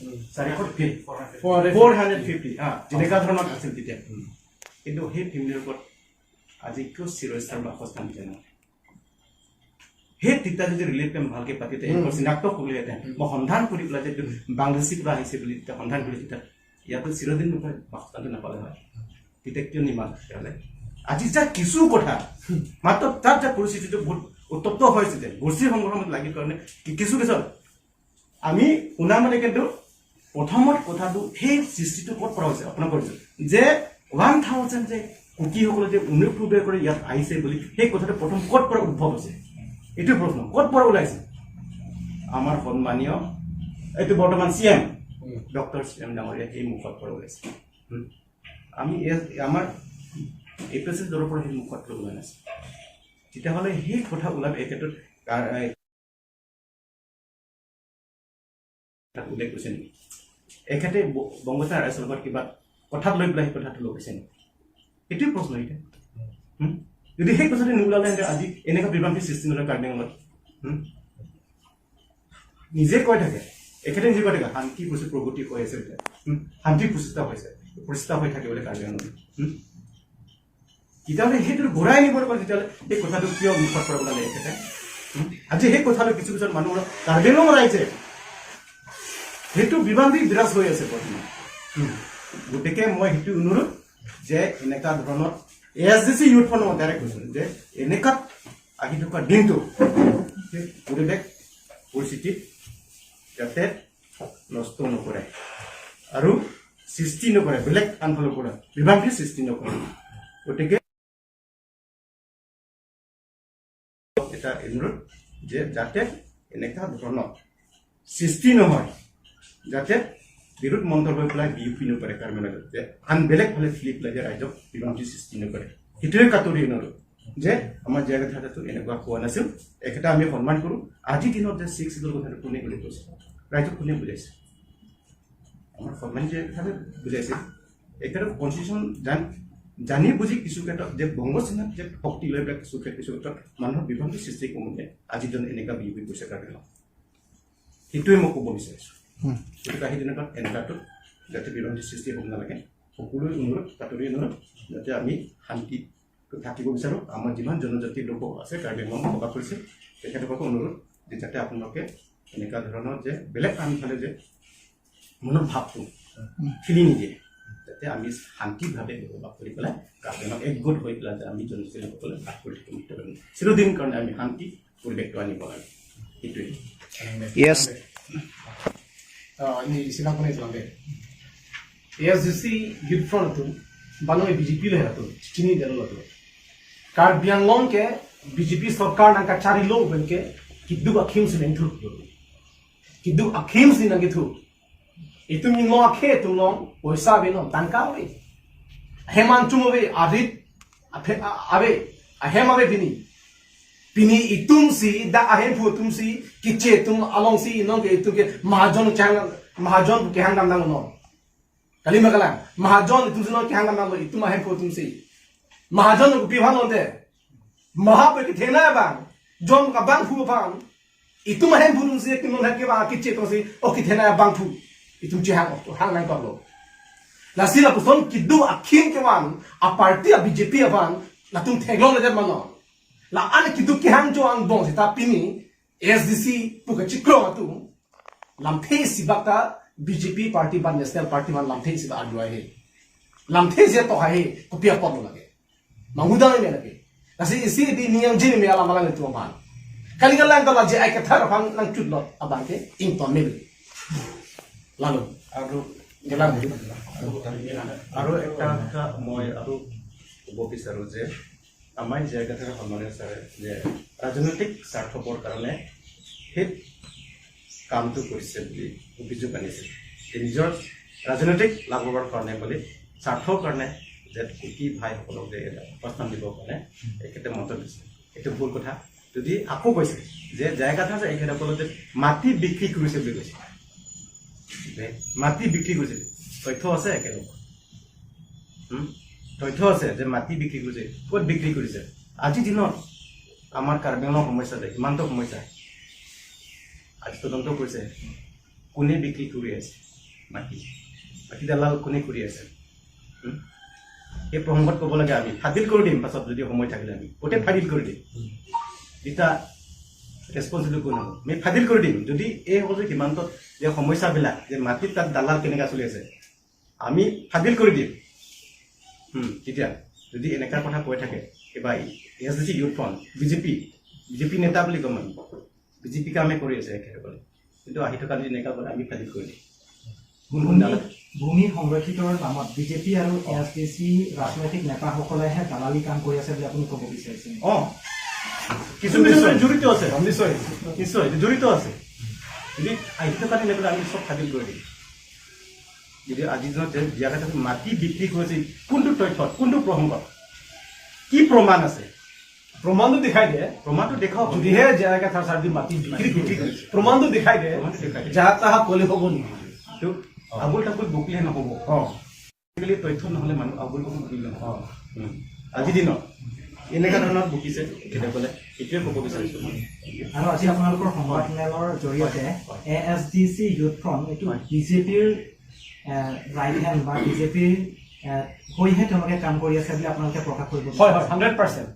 উম। চাৰিশ fifty. Four hundred. Four hundred fifty, হা, যেনেকা ধৰণৰ আছিল তেতিয়া। উম। কিন্তু সেই ফেমিলিৰ ওপৰত আজি কিয় চিৰস্থায়ী বাসস্থান দিয়া নাই? সেই তেতিয়া যদি ৰিলিফ কেম্প ভালকে পাতিতে, উম। চিনাক্ত কৰিলেহেঁতেন, উম। মই সন্ধান কৰি পেলাই যে এইটো বাংলাদেশী পৰা আহিছে বুলি তেতিয়া সন্ধান কৰি তেতিয়া ইয়াতো চিৰদিন নহয় বাসস্থানটো নাপালে হয়। তেতিয়া কিয় নিমাত তেতিয়াহ'লে? আজি যা কিছু কথা, মাত্ৰ তাত যা পৰিস্থিতিটো বহুত উত্তপ্ত হৈছে যে গোষ্ঠী সংগঠনত লাগি কাৰণে কি-, কিছু কিছু আমি শুনা মতে কিন্তু প্ৰথমত কথাটো সেই সৃষ্টিটো ক'ত পৰা হৈছে, আপোনাক কৈছো যে ওৱান থাউজেণ্ড যে কুকিসকলে যে অনুপ্ৰৱেশ কৰি ইয়াত আহিছে বুলি সেই কথাটো প্ৰথম ক'ত পৰা উদ্ভৱ হৈছে? এইটো প্ৰশ্ন, ক'ত পৰা ওলাইছে? আমাৰ সন্মানীয় এইটো বৰ্তমান চি এম, উম। ডক্টৰ চি এম ডাঙৰীয়া সেই মুখত পৰা ওলাইছে। হুম? আমি এ-, আমাৰ এ পি চি দলৰ পৰা সেই মুখত পৰা ওলোৱা নাছিল। তেতিয়াহ'লে সেই কথা ওলালে এই ক্ষেত্ৰত কাৰ-, এ, তাত উল্লেখ কৰিছে নেকি? এখেতে ব-, বংগস্থান আৰ এছ লগত কিবা কথাত লৈ পেলাই সেই কথাটো লগাইছে নেকি? এইটোৱে প্ৰশ্ন এতিয়া। হুম? যদি সেই কথাটো নোলালেহেঁতেন আজি এনেকুৱা বিভ্ৰান্তি সৃষ্টি নহ'লে কাৰ্বি আংলঙত। হুম? নিজে কৈ থাকে, এখেতে নিজে কৈ থাকে, শান্তি প্ৰচেছ প্ৰগতি হৈ আছে বোলে। হুম? শান্তি প্ৰতিষ্ঠা হৈছে, প্ৰতিষ্ঠা হৈ থাকে বোলে কাৰ্বি আংলঙত। হুম? তেতিয়াহ'লে সেইটো ঘূৰাই নিবৰ কাৰণে তেতিয়াহ'লে সেই কথাটো কিয় মুখত পৰা ওলালে এখেতে? হুম? আজি সেই কথাটো কিছু কিছু মানুহ কাৰ্বি আংলং ৰাইজে সেইটো বিভ্ৰান্তি বিৰাজ হৈ আছে বৰ্তমান। হুম? গতিকে মই সেইটো অনুৰোধ যে এনেকুৱা ধৰণৰ এ এছ ডি চি ইউথ ফ্ৰণ্টে মই ডাইৰেক্ট কৈছো যে এনেকুৱাত আহি থকা দিনটো সেই পৰিৱেশ পৰিস্থিতি যাতে নষ্ট নকৰে আৰু সৃষ্টি নকৰে, বেলেগ আনফালৰ পৰা বিভ্ৰান্তি সৃষ্টি নকৰে। গতিকে এটা অনুৰোধ যে যাতে এনেকুৱা ধৰণৰ সৃষ্টি নহয়, যাতে বিৰোধ মন্থন হৈ পেলাই বিয়পি নপৰে, কাৰ্বি আংলঙত যে আন বেলেগ ফালে ফেলি পেলাই যে ৰাইজক বিভ্ৰান্তি সৃষ্টি নকৰে, সেইটোৱে কাটৰি অনুৰোধ। যে আমাৰ জে আৰ কথাটো এনেকুৱা কোৱা নাছিল। একেটা আমি সন্মান কৰোঁ। আজিৰ দিনত যে ছিক্স শ্বিডিউল কথাটো কোনে বুলি কৈছে, ৰাইজক কোনে বুজাইছে? আমাৰ সন্মান জে আৰ কথাটো বুজাইছে। একেটা কনষ্টিটিউশ্যন জান জানি বুজি কিছু ক্ষেত্ৰত যে বংগ চিহ্নত যে শক্তি লৈ পেলাই কিছু ক্ষেত্ৰত, কিছু ক্ষেত্ৰত মানুহৰ বিভ্ৰান্তি সৃষ্টি কৰোঁতে আজিৰ দিনত এনেকুৱা বিয়পি পৰিছে কাৰ্বি আংলং। সেইটোৱে মই ক'ব বিচাৰিছোঁ। গতিকে আজিৰ দিনত এনেকুৱাতো যাতে বিভ্ৰান্তি সৃষ্টি হ'ব নালাগে, সকলোৱে অনুৰোধ, কাতৰি অনুৰোধ, যাতে আমি শান্তিত থাকিব বিচাৰোঁ। আমাৰ যিমান জনজাতি লোক আছে, কাৰ্বি আংলং বসবাস কৰিছে, তেখেতসকলক অনুৰোধ যে যাতে আপোনালোকে এনেকুৱা ধৰণৰ যে বেলেগ আন ফালে যে মনৰ ভাৱটো ঠেলি নিদিয়ে, যাতে আমি শান্তিভাৱে বসবাস কৰি পেলাই কাৰ্বি আংলং একগোট হৈ পেলাই যে আমি জনজাতি লোকসকলে বাস কৰি থাকিব পাৰিম। চিৰদিন কাৰণে আমি শান্তি পৰিৱেশটো আনিব লাগে। সেইটোৱে। Yes. Ah, ini silang ko na ito lang din. A S D C Youth Front atum, bano A B J P lo atum, chini dalo atum. Karbi Anglong ke B J P sorkar nangkacharilo pen ke, keduk akhim si nangthu. Keduk akhim si nangkethu. Itum inglong akhei atum along poisa ave non, tangka ave. Ahem anchum ave, arit aphe- a- ave, ahem ave pini. Pini itum si, dak ahemphu atum si, kiche atum along si, non ke itum ke mahajon kehang, mahajon kehang dam dam non. Kali ma kalang, mahajon itum si non kehang dam dam non, itum ahemphu atum si. Mahajon kopi aphan lonte. Maha pe kithena abang, jon ke abangphu aphan. Itum ahemphu atum si, itum non ke ba kiche atum si, o kithena abangphu. Itum chehang, hang nangkoklo. Lasi lapuson keduk akhim kevan, a party a B J P aphan, latum theklongledet ma non. La-an keduk kehang jo angbong seta pini, A S D C pu kachikrong atum, lamthe isi bak ta B J P party ba National Party aphan lamthe isi bak arju ahe. Lamthe isi to ahe, kopi apot lo lake. Mangudang ini lake. Lasi isi di niang jini me alam alam itu aphan. Kali kalang kalau J I Kathar aphan nangchut lot abang ke ington me. Lalu, আৰু, গেলাম। আৰু এটা কথা মই আৰু ক'ব বিচাৰোঁ যে আমাৰ জে আৰ কথাৰ সন্মানীয় ছাৰে যে ৰাজনৈতিক স্বাৰ্থপৰ কাৰণে সেই কামটো কৰিছে বুলি অভিযোগ আনিছে। যে নিজৰ ৰাজনৈতিক লাভৰ কাৰণে বুলি, স্বাৰ্থৰ কাৰণে যে কুকি ভাইসকলক যে এটা বাসস্থান দিবৰ কাৰণে এখেতে মন্তব্য দিছে। এইটো ভুল কথা। যদি আকৌ কৈছে যে জে আৰ কথাৰ যে এখেতসকলে যে মাটি বিক্ৰী কৰিছে বুলি কৈছে, যে মাটি বিক্ৰী কৰিছে, তথ্য আছে এখেতৰ? হুম? তথ্য আছে যে মাটি বিক্ৰী কৰিছে, ক'ত বিক্ৰী কৰিছে? আজিৰ দিনত আমাৰ কাৰ্বি আংলং সমস্যা যে ইমানটো সমস্যা, আজি তদন্ত কৰিছে, কোনে বিক্ৰী কৰি আছে মাটি, মাটি দালাল কোনে কৰি আছে? হুম? এই প্ৰসংগত ক'ব লাগে আমি, ফাদিল কৰি দিম পাছত যদি সময় থাকিলে আমি গোটেই ফাদিল কৰি দিম। যেতিয়া ৰেছপন্সিবল কোন হ'ব, আমি ফাদিল কৰি দিম। যদি এই হ'ব যে সীমান্তত যে সমস্যাবিলাক, যে মাটিত তাত দালাল কেনেকৈ চলি আছে, আমি ফাদিল কৰি দিম। হুম, তেতিয়া যদি এনেকুৱা কথা কৈ থাকে, কিবা A S D C youth front, B J P, B J P নেতা বুলি ক'ম আমি, বি জে পি কামে কৰি আছে একেবাৰে, কিন্তু আহি থকা যদি এনেকুৱা কৰে, আমি ফাদিল কৰি দিম। কোন কোন ভূমি, দালাল? ভূমি সংৰক্ষিতৰ নামত বি জে পি আৰু এ এছ ডি চি ৰাজনৈতিক নেতাসকলেহে দালালি কাম কৰি আছে বুলি আপুনি ক'ব বিচাৰিছে নেকি? অ, কিছু কিছু জড়িত আছে। নিশ্চয়। নিশ্চয়, জড়িত আছে। যদি আহি থকা দিনে আমি চব ফাদিল কৰি দিম। যদি আজি দিনত যে বিয়া কথা মাটি বিক্ৰী কৰিছে, কোনটো তথ্যত, কোনটো প্ৰসংগত, কি প্ৰমাণ আছে? প্ৰমাণটো দেখাই দে। প্ৰমাণটো দেখাওক। যদিহে জে আৰ কে থাৰ্ড চাৰ্টি মাটি বিক্ৰী বিক্ৰী কৰিছে, কৰিছে। প্ৰমাণটো দেখাই দে। প্ৰমাণটো দেখাই দে। যাহা তাহা ক'লে হ'ব নেকি? তো আবুল তাবুল বকিলে নহ'ব। অ। আজিকালি তথ্য নহ'লে মানুহ আবুল তাবুল বকিলে নহ'ব। অ। উম। আজিৰ দিনত এনেকুৱা ধৰণৰ বকিছে তেখেতসকলে, এইটোৱে ক'ব বিচাৰিছোঁ মই। আৰু আজি আপোনালোকৰ সংবাদ মেলৰ জৰিয়তে হয়, হয়। A S D C youth front এইটো হয়। বি জে পিৰ, এ, ৰাইট হেণ্ড বা বি জে পিৰ, এ, হৈহে তেওঁলোকে কাম কৰি আছে বুলি আপোনালোকে প্ৰকাশ কৰিব বিচাৰিছে? হয়, হয়, হাণ্ড্ৰেড পাৰ্চেণ্ট।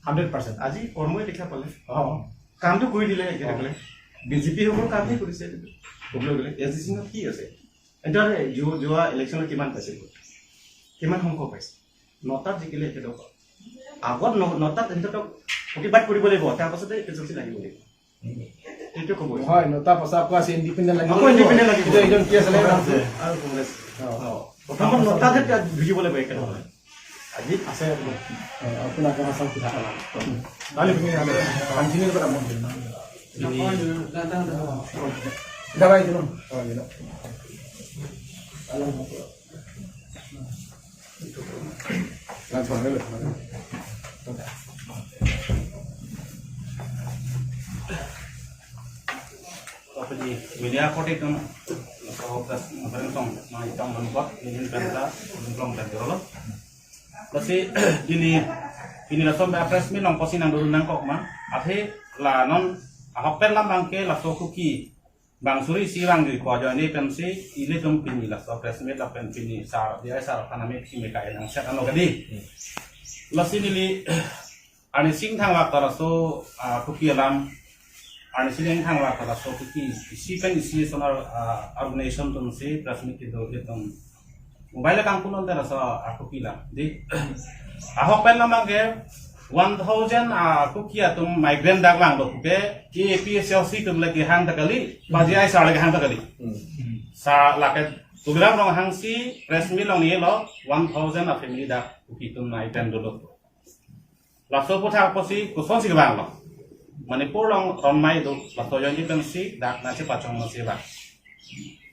Hundred percent. আজি কৰ্মই দেখা পালে। অ। কামটো কৰি দিলে একেলগে। বি জে পি সকলৰ কামেই কৰিছে। ক'বলৈ গ'লে এ এছ ডি চি কি আছে? এতিয়া যোৱা, যোৱা ইলেকশ্যনত কিমান পাইছে? কিমান সংখ্যক পাইছে? নটাত জিকিলে একেলগে। আগত ন-, নটাত সিহঁতক প্ৰতিবাদ কৰিব লাগিব, তাৰ পাছতে এ পি এইচ এল চি লাগিব। এইটো ক'ব। হয়, নটা পাছত আকৌ আছে ইণ্ডিপেণ্ডেণ্ট লাগিব। আকৌ ইণ্ডিপেণ্ডেণ্ট লাগিব। এইজন, এইজন কি আছিলে? কংগ্ৰেছ। আৰু কংগ্ৰেছ। অ। অ। প্ৰথমত নটাত এতিয়া বুজিব লাগিব একেলগে। আজি আছে আপোনাৰ। অ, আপোনাক এখন চাওক কিবা। কালি তুমি কাঞ্চনী কথা মন দিম। দাবাই দিলোঁ। অ, দিলোঁ। লাঞ্চ বনাই লৈ। Apni media korte atum, so, press conference tong, na, itong manpot, ini penta, ini belum penta lo. Lasi, ini, ini laso press meet along pusi nangdodun nangkok ma, athe la non, ahok pen alam abangke laso Kuki, bang suri si bang jui ko ajoine pensi, ilitum pini laso press meet lapen pini sar, D I sar aphan amethang me ka-en nangset ano kadi. Lasi neli, arnisi ingthang vak ta laso, ah, Kuki alam, arnisi ingthang vak ta laso Kuki, isi pen isi sonar, ah, organization atumsi press meet kedo atum mobile kangpon unte laso a-Kuki alam. Di, ahok pen alam abangke one thousand a-Kuki atum migrant dak vanglo puke, A P H L C atum le kehang ta kali, Bajai sar le kehang ta kali. Hmm. Sa lake Tuliram Ronghang si press meet along nilo, one thousand a-family dak Kuki atum nai pen dolo. Laso aphuthak pusi kosonsi kevanglo. Manipur along ronmai do, laso ajoine pensi dak nangchepachong nangsi vang.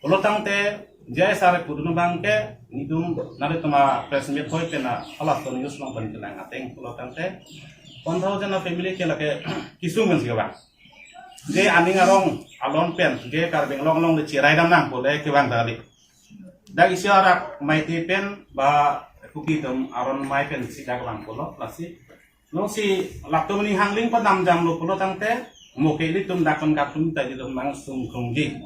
Pulo tangte, J I sar pudun abangke, nelitum, nanglitum a-press meet hoi pen a, halaso news along pen kelang ateng, pulo tangte, one thousand a-family ke lake kesung pensi kevang. Je aning arong alon pen, je Karbi Anglong along le cherai dam nang pule kevang dali. Dak isi arak Meitei pen ba Kuki atum aron mai pensi dak vang pulo, lasi nonsi latum ning hangling padam jamlo pulo tangte, mo ke ilitum dak pen katum ta ilitum nang sung krungji.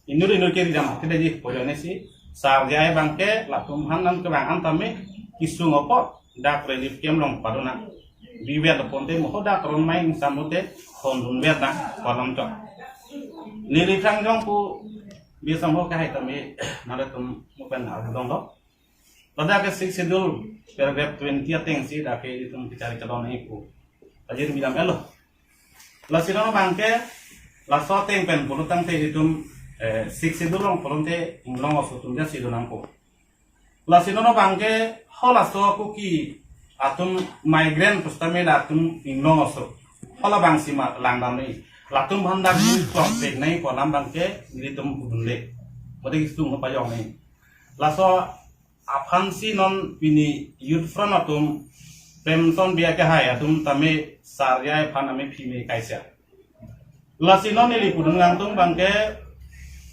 Inut inut ke ri dam, kede ji, pojone si, sar J I abangke, latum aphan nang kevang an tame, kesung apot, dak relief camp along padona. Bivet ponte mo dak ronmai ingsamlote, hondun vet na, kolam chok. Neli phrang jong pu, bisong ho kahai tame, nanglitum mo pen arjudong lo. Ladak ke Sixth Schedule, paragraph twenty ateng si dak ke itum kechari chalon nangji pu. Ajir bidam elo. Lasi non abangke, laso ateng pen pulo tangte itum, eh, Sixth Schedule along pulote inglong oso atum jasi do nangpo. Lasi non abangke, halaso Kuki atum migrant pusitame latum inglong oso. Halabangsi ma langdam ni. Latum aphan dak klong pek nai ko alam abangke, nelitum pudunle. Mode kesung pajong ni. Laso aphansi non pini Youth Front atum, Premchand Bey akehai atum tame sar J I aphan amethang me kaisa. Lasi non neli pudun nangtum abangke,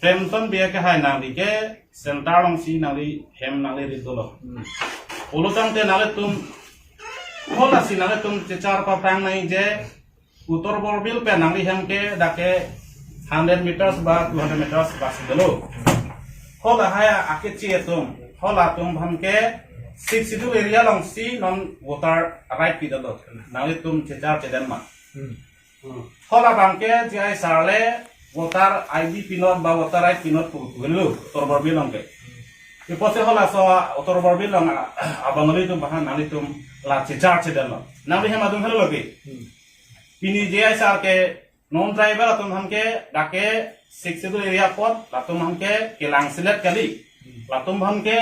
Premchand Bey akehai nangli ke center alongsi nangli hem nangli rit dolo. Pulo tangte nanglitum, halasi nanglitum chechar paphrang nangji je, Uttar Borbil pen nangli hem ke dak ke hundred meters ba two hundred meters ba si dolo. Halahai akeche atum, halatum aphan ke Sixth Schedule area alongsi non voter right pidolo. Nanglitum chechar chedem ma. Hmm. Hala abangke J I sar le voter I D pinot ba voter right pinot pu, pu lo, Uttar Borbil along ke. Iposi halaso Uttar Borbil along a, a Bengali atum aphan nanglitum la chechar chedemlo. Nangli hem adung helo lagi. Hmm. Pini J I sar ke non tribal atum aphan ke dak ke Sixth Schedule area apot, latum aphan ke kelang selet kali. Hmm. Latum aphan ke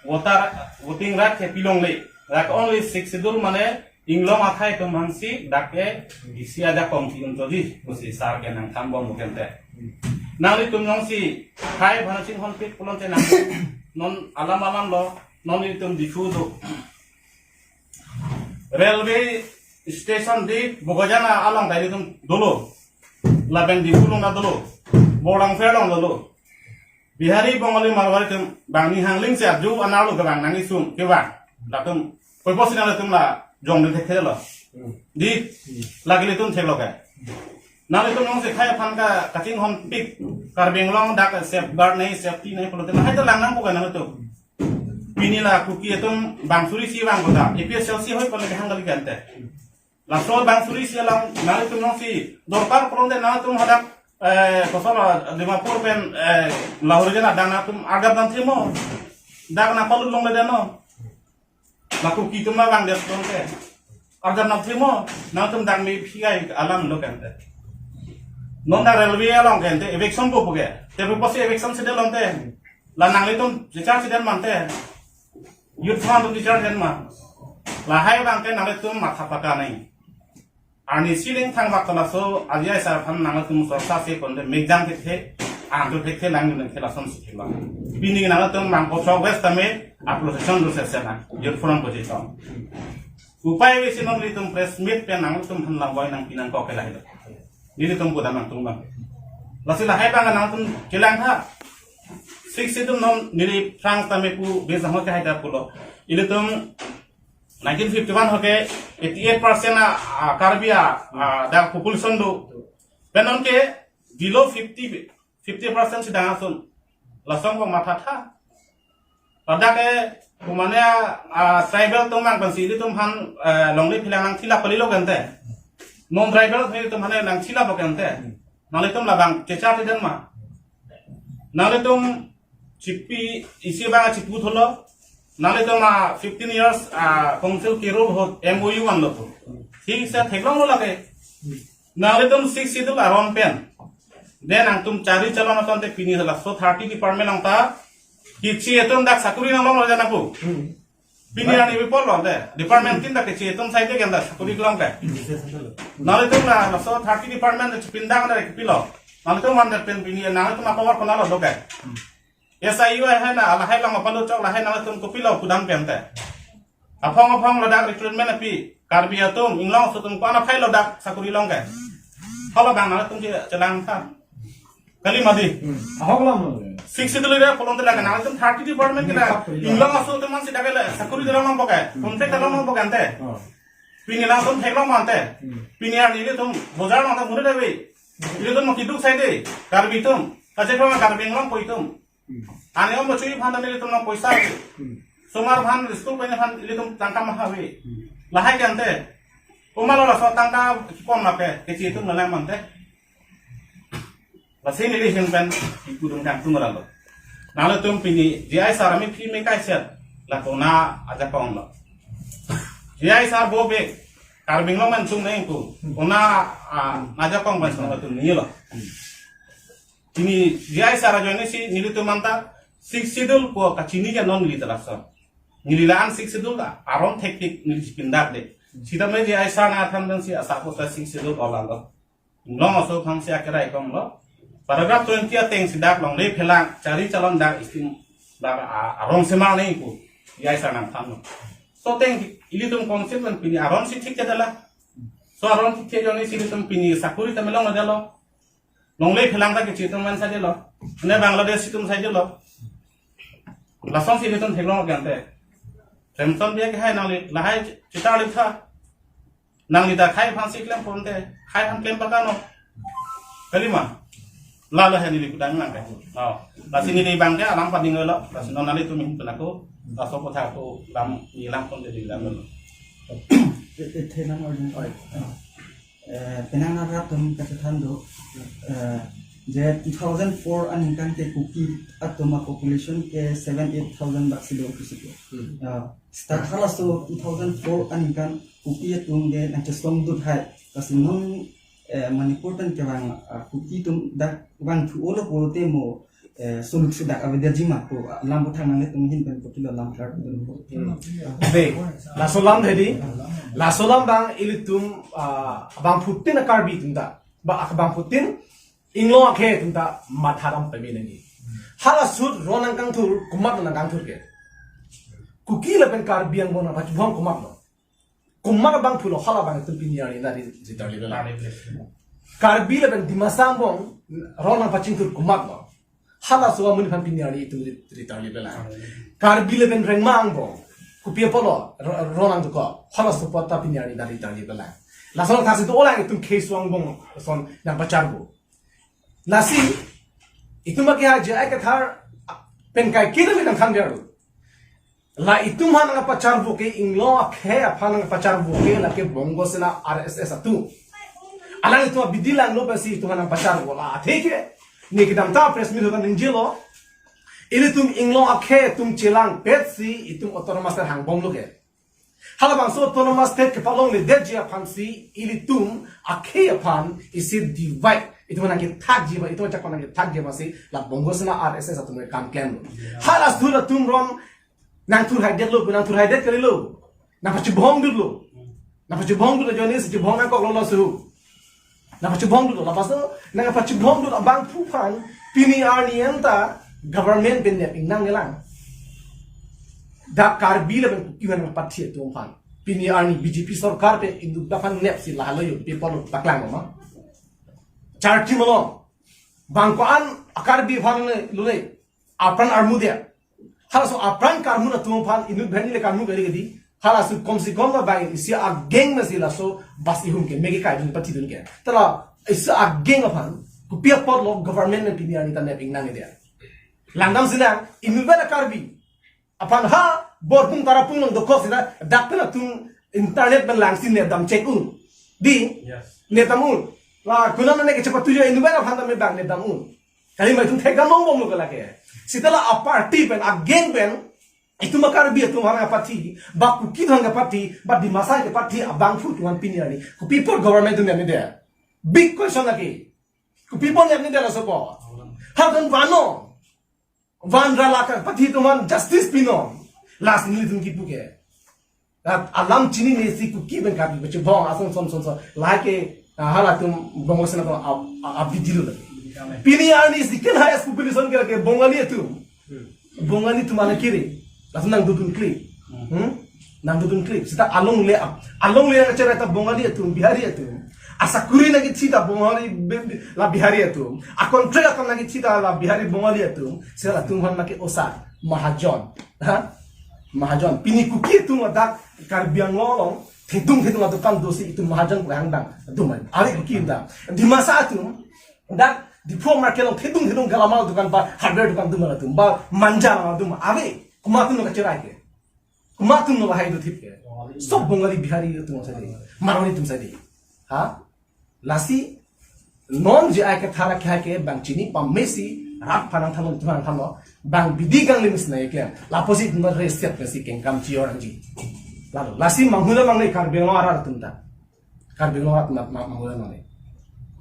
voter, voting right ke pilongle. Dak only Sixth Schedule mane inglong akhei atum aphansi dak ke isi ajakong ti-un choji pusi sar ke nangthambom mo kente. Nanglitum nonsi hai aphan chinghonpik pulote nang non alam alam lo, non itum Diphu do. Railway station di Bokajan along ta itum dolo. Lapen Diphu along ta dolo. Borlangpher along dolo. Bihari, Bengali, Marwari atum bang ning hangling si arju anerlo kevang nangji sum kevang. Latum, koiposi nanglitum la jongdun thekthe lo. Hmm. Di, hmm, lake ilitum theklo ke. Nanglitum nonsi khei aphan ka, kachinghonpik, Karbi Anglong dak safeguard nai, safety nai pulote, lahai ta lang nangpo ke nanglitum. Pini la Kuki atum bang suri si vang kota, A P H L C hoi pale kehang kali kante. Laso bang suri si alam, nanglitum nonsi dorkar pulote nanglitum hadak, eh, koson Dimapur pen, eh, Lahorijan adang nangtum arjap nangthe mo. Dak nangpalut longledetnon. La Kuki atum ma vangdet pulote. Arjap nangthe mo, nangtum dak mephi kai alam lo kante. Non dak railway along kante, eviction po puke. Te koiposi eviction sedet lonte. La nanglitum chechar chedem mante. Youth Front atum chechar chedem ma. Lahai abangke nanglitum matha paka nai. Arnisi ingthang vak ta laso, aji aisar aphan nanglitum sorsa se konde mekjang thekthe, angthu thekthe lang nang thela son si thela. Pini nanglitum mangko chok west tame, a procession ru sesena, Youth Front position. Upai ave si non nelitum press meet pen nangtum aphan lam boi nangpi nangkok ke lahai lo. Nelitum pudam nangtum abang. Lasi lahai abang nangtum chelang tha. Sixth Schedule non neli aphrang tame pu base ahut ke hai ta pulo. Ilitum nineteen fifty-one hoke eighty-eight percent a, a Karbi a, a, dak population do. Pen non ke below fifty, fifty percent si dang ason. Lason ko matha tha. Ladak ke kumane a, a, tribal atum abang pensi ilitum aphan, eh, longle phelang nangthilap kalilo kente. Non tribal atum ilitum aphan nangthilap lo kente. Nanglitum labang checha ti den ma. Nanglitum chipi isi abang chipu thulo. Nanglitum a fifteen years a council ke rule ahut M O U vanlo pu. Thik se theklonglo lake. Nanglitum Sixth Schedule aron pen. Den nangtum chari chalon aton te pini laso thirty department along ta keche atum dak sakuri nanglong lo jana pu. Pini arni bipol lo te. Department tin dak keche atum sai te kenta sakuri kelong te. Nanglitum la laso thirty department te chipindak na kepilo. Nanglitum van pen pini nanglitum a power konat lo do ke. S I U hai na lahai along apalo chok lahai nanglitum kopilo pudam pen te. Aphong aphong ladak recruitment api. Karbi atum, Inglong aso atum ko-an aphai ladak sakuri long ke. Hala abang nanglitum che-, chelang tha. Kali mati. Ahok lam lo. Sixth Schedule area pulote lake nanglitum thirty department ke na. Inglong aso atum man si dak le sakuri dalong long poke. Contract dalong long poke ante. Pini nangtum theklong ma ante. Pini arni ilitum bojar nangtum mure dave. Ilitum mo kiduk sai de. Karbi atum. Kache phrang Karbi Anglong po itum. Ani om bochui aphan tame ilitum nang poisa ave. Somar aphan school pen aphan ilitum tangka maha ave. Lahai ke ante. Komatlo laso tangka kipon ma ke, keche atum lalang ma ante. Lasi neli ahin pen ipu dun kangtung ra lo. Nanglitum pini J I sir ami phi me kai set la kona ajakong lo. J I sir bo be Karbi Anglong man sung neng ku. Kona, ah, ajakong pen sung atum ni lo. Pini J I sir ajoine si nelitum anta Sixth Schedule ko kachini ke non neli ta lason. Neli la-an Sixth Schedule ta aron thektik neli chipindak de. Sitame J I sir nangthan pensi asap ta Sixth Schedule olang do. Inglong aso aphan si akerai kong lo. Paragraph twenty ateng si dak longle phelang chari chalon dak scheme dak a-, arong semar neng ku. J I sir nangthan lo. So ateng ilitum council pen pini aron si thik ke dala. So aron thik ke ajoine si ilitum pini sakuri tame long dalo. Longle phelang ta keche atum man sai delo. Ne Bangladesh atum sai delo. Lason si ilitum theklong ke ante. Remson biya ke hai nangli, lahai chetar li tha. Nangli ta khai aphan si klem ponte. Khai aphan klem pakano. Kali ma. La lahai neli kudang nang kai. Oh. Lasi neli abang ke alam pading lo. Lasi non nanglitum ahin pen ako. Laso aphuthak ako lam neli lang ponte neli lang lo. Te, te, te nang oi. Eh, penang nang rat atum kachethan do, eh, je two thousand four aningkan ke Kuki atum a population ke seven eight thousand bak si do pusi ke. Hmm. Eh, start halaso two thousand four aningkan Kuki atum ke nangchesong dut hai. Lasi non, eh, Manipur pen kevang, ah, Kuki atum dak vangthu-o lo pulote mo eh, suluk sudak avedet ji ma pu, ah, lam aphuthak nanglitum ahin pen kopilo lam klar pu dun pu. Dei, laso alam hedi, laso alam abang ilitum, ah, abangphutin a Karbi atum ta, ba abangphutin Inglong akhei atum ta matha dam peme nangji. Hala ahut ron nangkangthur, komat nangkangthur ke. Kuki lapen Karbi Anglong nangpachibhong komatlo. Komat abangphu lo hala abang itum pini arni ta ri-, ritar libe lang. Karbi lapen Dimasa angbong ron nangpachingthur komatlo. Halaso amonit aphan pini arni itum ri-, ritar libe lang. Karbi lapen Rengma angbong. Kopi apotlo ro-, ron nangdukok. Halaso apot ta pini arni ta ritar libe lang. Lason thasi do-olang itum keso angbong ason nangpacharbo. Lasi, itum ake ha J I Kathar pen kaiketa nangthan biar lo. La itum aphan nangpacharbo ke Inglong akhei aphan nangpacharbo ke lake Bongo Sena R S S atum. Alanglitum abidi langno pensi itum aphan nangpacharbo la athe ke. Ne kedamtang press meet ahut ta ningjelo. Ilitum Inglong akhei atum chelangpetsi itum autonomous state hangbomlo ke. Halabangso autonomous state kepalongledetji aphansi ilitum akhei aphan isi divide itum nangkethakji ba itum ajak aphan nangkethakji aphansi la Bongo Sena R S S atum ke kam klemlo. Hala ahut atum ron nangthurhaidetlo, nangthurhaidet kalilo. Nangpachibhong dutlo. Nangpachibhong dutlo ajoine si chibhong nangkoklo laso. Nangpachibhong dutlo, lapaso nangpachibhong dut abangphu aphan pini arni anta government pen nep ingnang nanglang. Dak Karbi lapen Kuki aphan nangpathi atum aphan. Pini arni B J P sorkar pen inut aphan nep si lahelo yo, paper lo paklang ma. Charti malom. Bang ko-an a-Karbi aphan le, lule. Apran armu dia. Halaso apran karmu atum aphan inut bheni le karmu kali kali. Halaso kom si kom la bang isi a-gang na si laso bus ihum ke, mege kai dun pathi dun ke. Tala isi a-gang aphan kopi apotlo government ne pini arni ta nep ingnang dia. Langdam sinang, inut pen a-Karbi aphan ha Borpung Tarapung nang dokok sita dak pen atum internet pen lang si nepdam chek un. Di? Yes. Nepdam un. La kuna na ne kechepatu jo inut pen aphan ta me bang nepdam un. Kali mai tum thekdam longbomlo ke lake. Sita la a-party pen, a-gang pen, itum a-Karbi atum aphan kapathi, ba Kuki atum aphan kapathi, ba Dimasa kapathi, abangphu atum aphan pini arni kopi apot government atum nepne dia? Big question lake. Kopi apot nepne dia laso apot? Ha, dan vano. Van ra la kapathi atum aphan justice pinon. Lasi nelitum kipu ke. Rat alam chinine si Kuki pen Karbi pachebong ason son son son. Lake, ah, halatum Bongo Sena atum a, a, abidi lo lake. Pini arni second highest population ke lake Bongali atum. Bongali atum ana kiri. Latum nangdodun klik. Hmm? Nangdodun klik. Sita alongle ap. Alongle nangcherai ta Bongali atum, Bihari atum. Asakuri nangkethi ta Bongali, Bi-, Bi-, la Bihari atum. A-contract akam nangkethi ta la Bihari Bongali atum. Sita latum aphan make osa. Mahajon. Ha? Mahajon. Pini Kuki atum ladak Karbi Anglong along thedung thedung adukan dosi itum mahajon pu hangdang. Atum ai. Ari Kuki atum. Dimasa atum dak Diphu market along thedung thedung galamal dukan ba hardware dukan atum atum ba manja atum ave. Komat atum lo kacherai ke? Komat atum lo bahai do thip ke? Sob Bongali Bihari atum sai di. Marwari atum sai di. Ha? Lasi non J I Kathar akhai ke bang chini pamesi rat aphan nangthanlo, atum aphan nangthanlo, bang bidi kanglim si nangkeklem. Lapusi atum reset si kengkam chi-or nangji. Lalu lasi manghula mangne Karbi Anglong arat atum ta. Karbi Anglong arat ma-, ma-, manghula mangne.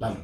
Lalu.